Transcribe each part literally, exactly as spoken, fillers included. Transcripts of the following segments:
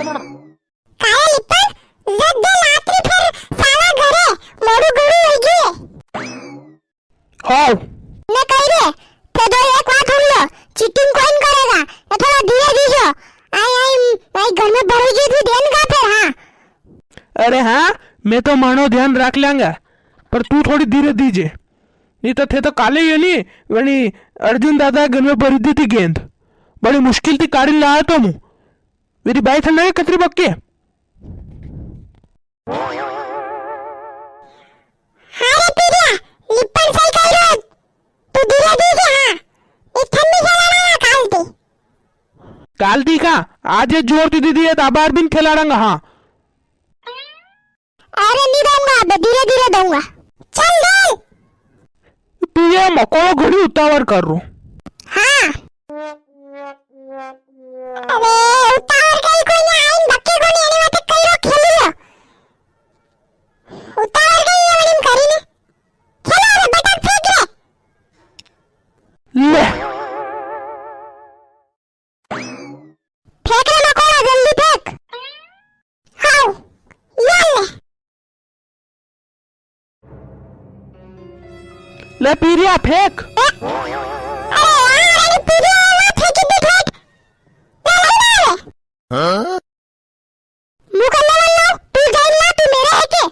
कारे लिपन, जद दे लातरी फेर साला घरे, मोड़ू घणू होई गयो। हाउ। ने कही रे, थे दो एक बात सुन लो, चीटिंग कोई नी करेगा, ये थोड़ा धीरे दीजो। आई, आई, आई घर में भरी गई थी, देन का फेर, हाँ। अरे हाँ, मैं तो मानो ध्यान राख लांगा, पर तू थोड़ी धीरे दीजे। नी तो थे तो काले ही है नी, वणी अर्जुन दादा घर में भरी दी थी गेंद। बड़ी मुश्किल थी काढ़ी लाया तो मु। मेरी बाई थने कतरी बक्के। हाँ रे पीरिया, लिपन सही कही रो। तू धीरे दीजे, हाँ। ये थन नी खेलाड़ा काल दी। काल दी का? आज ये जोर ती दीदी है, तो अबार बिन खेलाड़ांगा, हाँ। अरे नी दूंगा, अबे धीरे धीरे दूंगा। चल दे। तू ये मकोड़ो घणी उतावल कर रो। हाँ। अरे उतावल कई कोनी, आइन बक्के कोनी, एने माथे कई रो खेली रो। उतावल कई ये वाली में करी ने। खेलो रे, बटन फेंक रे। ले। फेंक रे मकोड़ा, जल्दी फेंक। हाउ, या ले। ले पीरिया फेंक। ए, अरे यार, अरे पीरिया वाला फेंकी दी फेंक। ले, ले, ले। हाँ? मु कल्ले वाला, तू जाइन ला, तू मेरा है के?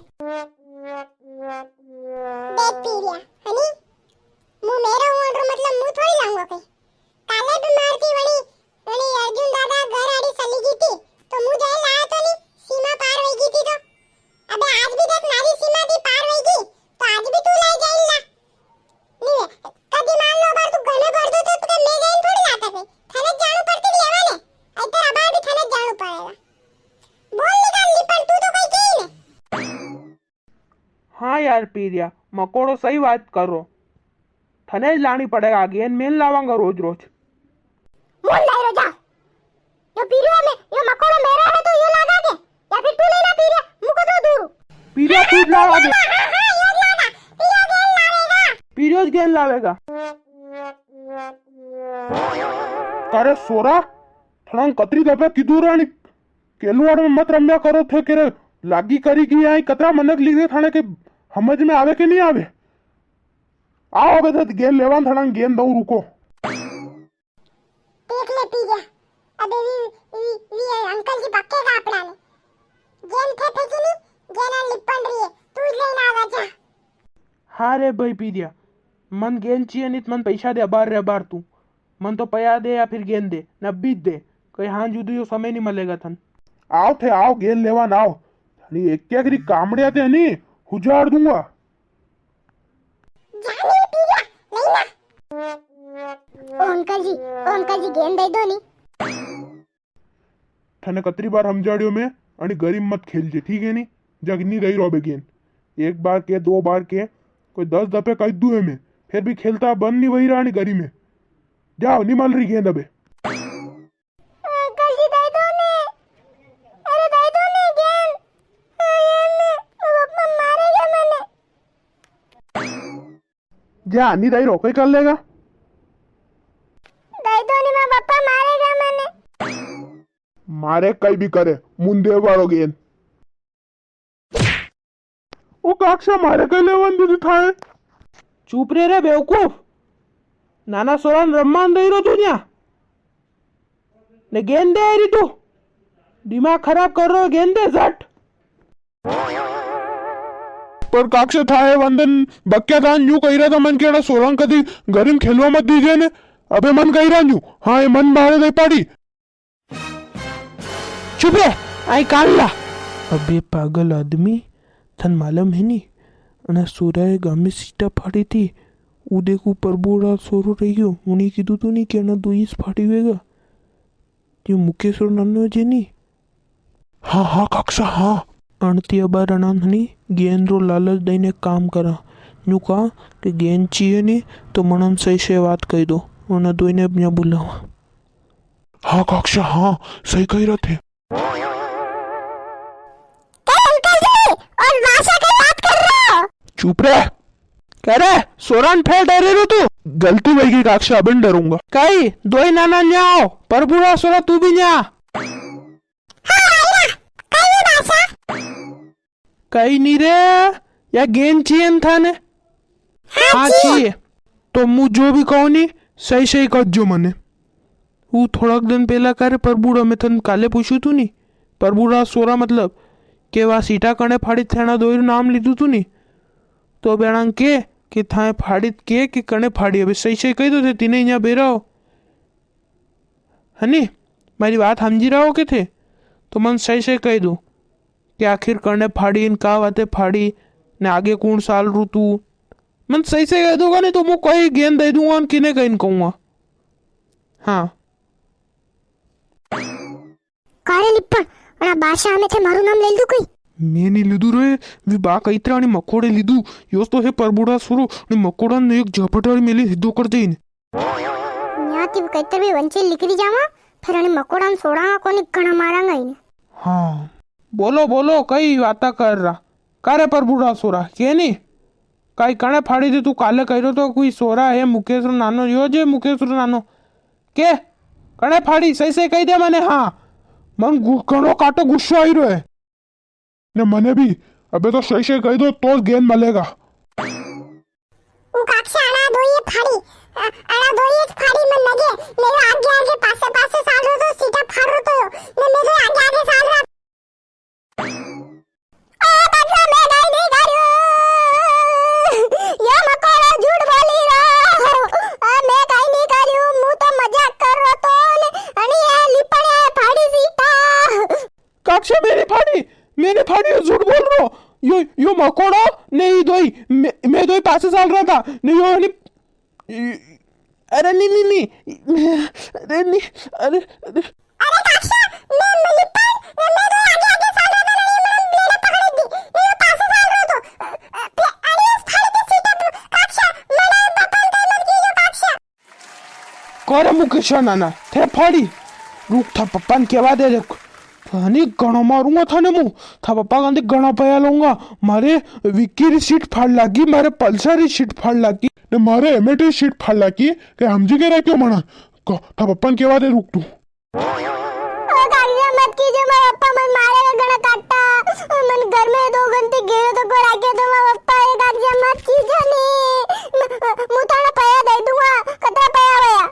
देख पीरिया, हनी, मु मेरा हूँ, अणरो मतलब मु थोड़ी लाऊंगा कई। काले भी मारती वणी, वणी अर्जुन दादा घर आड़ी चली गई थी, तो मु जाइन लाया तो नी, सीमा पार वई गई थी तो। अबे आज भी देख, नारी सीमा थी पार वई गई, तो आज भी तू लाई जाइन ला। नी वे, कदी मान लो, अबार तू घणे भर दो तो तुके मैं जाइन थोड़ी लाता कई। थने जाणू पड़ती लेवा ने, इधर अबार भी थने जाणू पड़ेगा। बोल निकाल लिपन, तू तो कई के ही ने। हाँ यार पीरिया, मकोड़ो सही बात करो। थने ज लानी पड़ेगा, गेंद मेन लावांगा रोज रोज। बोल दाई रो जा। यो पीरियो में, यो मकोड़ो मेरा है तो यो लागा के? या फिर तू लेना पीरिया, मुको तो दूर। पीरिया तू ज लावा के। हाँ, हाँ, हाँ, यो लागा। पीरियो गेंद लावेगा। पीरियो ज गेंद लावेगा। अरे सोरा, थड़ांग कतरी दफे कीधु रानी। केलवाड़ में मत रम्या करो थे, केरे लागी करी की आई कतरा मनक लीधे थाने के समझ में आवे के नी आवे? आओ अबे तो गेंद लेवान थाने गेंद दऊं, रुको। देख ले पीरिया, अबे वी, वी, वी अंकल जी बकेगा अपना ने। गेंद थे फेंकी नी, गेंद आ लिपन रही है, तू ही लेना आवा जा। हाँ रे भाई पीरिया, मन गेंद चाहिए नी तो मन पैसा दे, अबार रे अबार तू। मन तो पया दे या फिर गेंद दे, न अभी दे, कई हांज उदी यो समय नी मलेगा थन। आओ थे, आओ, गेंद लेवान आओ। थानी एक क्या करी कामड़िया थे नी, हुजार दूंगा। जानी पीरिया, नहीं ना। ओ अंकल जी, ओ अंकल जी, गेंद दे दो नी। थने कतरी बार समझाड़ियो मैं, अणी गरीब मत खेल जे, ठीक है नी? जग नी दई रो बे गेंद। एक बार के, दो बार के, कोई दस दफे कह दू है मैं, फिर भी खेलता बंद नी वही रहा अणी गरीब में। जाओ, नी मल रही गेंद अबे। अंकल जी, दे दो ने। अरे, दे दो ने गेंद। हाँ, ये ने, वो पापा मारेगा मने। जा, नी दई रो, कई कर लेगा। दे दो ने, मारा पापा मारेगा मने। मारे कई भी करे, मुंदे वालो गेंद। ओ काक्षा, मारे कई लेवन दीदी थाए? चुप रे, रे बेवकूफ, नाना सोरान रम्मान दई रो तू न्या। ने गेंद दे री तू, दिमाग खराब कर रो, गेंद दे झट। पर काक्षा थाए वंदन बक्या दान यूं कही रहा था, मन केड़ा सोरान कदी गरीम खेलवा मत दीजे ने। अबे मन कही रहा न्यू, हाँ ये मन मारे दे पाड़ी। चुप रे, आई कान ला। अबे पागल आदमी, थन मालूम है नी, अना सोरा ए गामे सीटा फाड़ी थी, ऊ देखू प्रभु रा सोरो रही गयो, उनी कीधु तू नी के अना दो ईस फाड़ी वेगा। यो मुकेश रो नानो जे नी। हाँ, हाँ, काक्षा, हाँ। अणती अबार अणान हनी गेंद रो लालच दईने काम करा। न्यू कहा कि गेंद चाहिए नी, तो मनन सही सही बात कही दो, उन्हें दोई ने अब यहाँ बुलावा। हाँ काक्षा, हाँ, सही कही रहा थे। ए अंकल जी, और माँ से कई बात कर रहे हो? चुप रे। कह रे, सोरान फेर डरे रो तू? गलती वही की काक्षा, अब नी डरूंगा। कई, दोई नाना न्या आओ, प्रभु रा सोरा तू भी न्या। हाँ, आई कई नी रे, या गेंद चाहिए न थाने? हाँ, हाँ, चाहिए। चाहिए। तो मु जो भी कहूँ नी, सही सही कहजो मने। वो थोड़ाक दिन पहला करे परबुड़ा में थन काले पूछू तू नी, परबुड़ा सोरा मतलब, के वा सीटा कणे फाड़ी थेना दोई रो नाम लीधु तू नी, तो बेणा के, के थाए फाड़ी के, के कणे फाड़ी, अबे सही सही कही दो थे, तीने यहाँ बेरा हो। है नी? मारी बात समझी रहा हो के थे? तो मन सही सही कही दो कि आखिर कणे फाड़ी, इन का वाते फाड़ी, ने आगे कौन साल रू तू? मन सही सही कही दोगा, नी तो मु कई गेंद दे दूंगा, अन किने कई न कहूंगा। हाँ। कारे लिपण, अणा बादशाह में थे मारू नाम ले लीधु कई? मैं नी लीधु रे, वी बा कई तरा अणी मकोड़े लीधु। यो तो है परबुड़ा सुरो, अणी मकोड़ा ने एक झपटारी मेली हिदो कर दे इने। न्याती कई तर भी वंची लिकरी जावा, फिर अणी मकोड़ा ने सोड़ा कोनी घणा मारांगा इने। हाँ, बोलो, बोलो, कई वाता कर रा? कारे परबुड़ा सोरा, के नी? काई कणे फाड़ी दे, तू काले कही रो तो कोई सोरा है मुकेश रो नानो, यो जे मुकेश रो नानो। के? कणे फाड़ी, सही सही कही दे मने, हाँ। मन गु-, घणो काटो गुस्सो आई रो है। ने मने भी, अबे तो सही सही कही दो, तो गेंद मलेगा। ऊ काक्षा अणा दोई फाड़ी, अ-, अणा दोई फाड़ी मन लगे, मेरो आगे आगे पासे पासे साल रो तो सीटा फाड़ रो तो, ने मेरो आगे आगे साल रा। ओ काक्षा, मैं काई नी करियो, यो मकोड़ो झूठ बोली रो, अ, मैं काई नी करियो, मु तो मजाक कर रो तो, ने अणी ये लिपण ये फाड़ी सीटा। काक्षा, मैं नी फाड़ी, मैं नी फाड़ी, यो झूठ बोल रो। यो, यो मकोड़ो, ने ई दोई, मैं, मैं दोई पासे साल रा था, ने यो, ने, अरे नी, नी, नी, अरे नी, अरे, अरे। अरे काक्षा, मैं, मैं लिपण, मैं दोई आगे, आगे साल रा था, ने ये मने ब्लेड पकड़ी थी, ने यो पासे साल रो तो, अ, अ, अरे फाड़ी के सीटा तू, काक्षा, मने पप्पा ने मत कीजो, काक्षा। करे मुकेशा नाना, थे फाड़ी। रुक, था पप्पा ने केवा दे, देख। थाने घणो मारूंगा थाने मु। था पप्पा कांदे घणा पया लूंगा। मारे विक्की री सीट फाड़ लागी, मारे पल्सर री सीट फाड़ लागी, ने मारे एमेट री सीट फाड़ लागी। के हमजी के राख्यो मना? क-, था पप्पा ने केवा दे, रुक तू। ओ काक्षा मत कीजो, मारा पप्पा मन मारेगा घणा काटा। मन घर में दो घंटे घेरो तो को राख्यो तो मारा पप्पा, ए काक्षा मत कीजो नी। म-, मु थाने पया दे दूंगा। कतरा पया वया?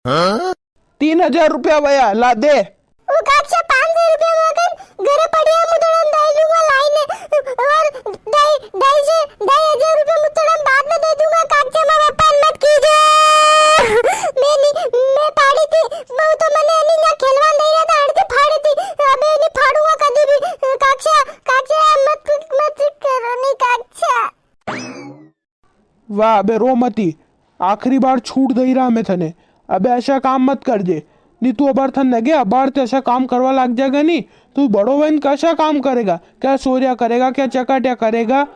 हाँ? तीन हजार रुपया वया, ला दे। ओ काक्षा, पाँच सौ रुपया मगर घरे पड़िया, मु थोड़ा दे दूंगा लाई ने। और ढाई, ढाई से, ढाई हजार रुपया मु थोड़ा बाद में दे दूंगा। काक्षा, मारा पप्पा ने मत कीजो। मैं नी, मैं फाड़ी थी, वो तो मने अनी ना खेलवा दे रहा था, अड़के फाड़ी थी। अबे नी फाड़ूंगा कदी भी। काक्षा, काक्षा, मत, मत करो नी काक्षा। वाह, अबे रो मती, आखिरी बार छूट दई रहा मैं थने, अबे अशा काम मत करजे, नी तू अबार थन लगे, अबार ते अशा काम करवा लाग जागा नी, तू बड़ो वईन कशा काम करेगा, क्या सोरिया करेगा, क्या चकाटिया करेगा,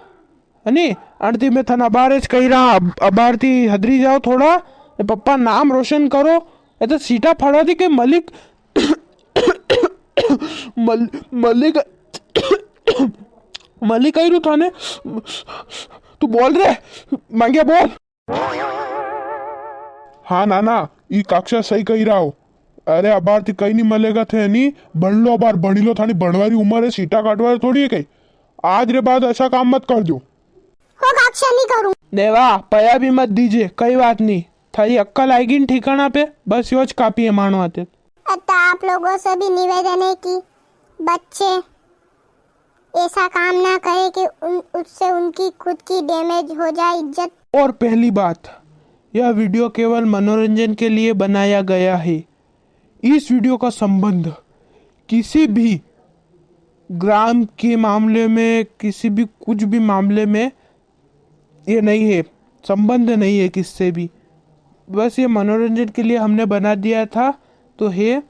है नी? अणती मैं थने अबार ज कही रहा, अब-, अबार ती हदरी जाओ थोड़ा, ए पप्पा नाम रोशन करो, ए तो सीटा फाड़वा थी के मलिक मल-, मलिक, मलिक कही रू थाने, तू बोल रे, मांग्या बोल। हाँ नाना, ई काक्षा सही कही रहा हो। अरे अबार ती कई नी मलेगा थे नी, भण लो अबार, भणी लो, थानी भणवारी उम्र है, सीटा काटवारी थोड़ी है कई। आज रे बाद अशा काम मत कर जो। हो काक्षा, नी करूं। देवा, पया भी मत दीजे, कई बात नी। थारी अक्कल आएगी न ठिकाणा पे, बस यो ज काफी है मानवा ते। अतः आप लोगों से भी निवेदन है कि बच्चे ऐसा काम ना करें कि उन, उससे उनकी खुद की डैमेज हो जाए इज्जत। और पहली बात, यह वीडियो केवल मनोरंजन के लिए बनाया गया है। इस वीडियो का संबंध किसी भी ग्राम के मामले में, किसी भी कुछ भी मामले में ये नहीं है, संबंध नहीं है किससे भी, बस ये मनोरंजन के लिए हमने बना दिया था। तो हे,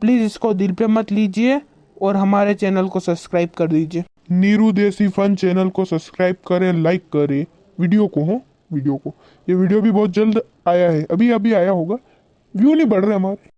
प्लीज इसको दिल पे मत लीजिए और हमारे चैनल को सब्सक्राइब कर दीजिए। नीरू देसी फन चैनल को सब्सक्राइब करें, लाइक करें वीडियो को, हो वीडियो को। ये वीडियो भी बहुत जल्द आया है, अभी अभी आया होगा, व्यू नहीं बढ़ रहे हमारे।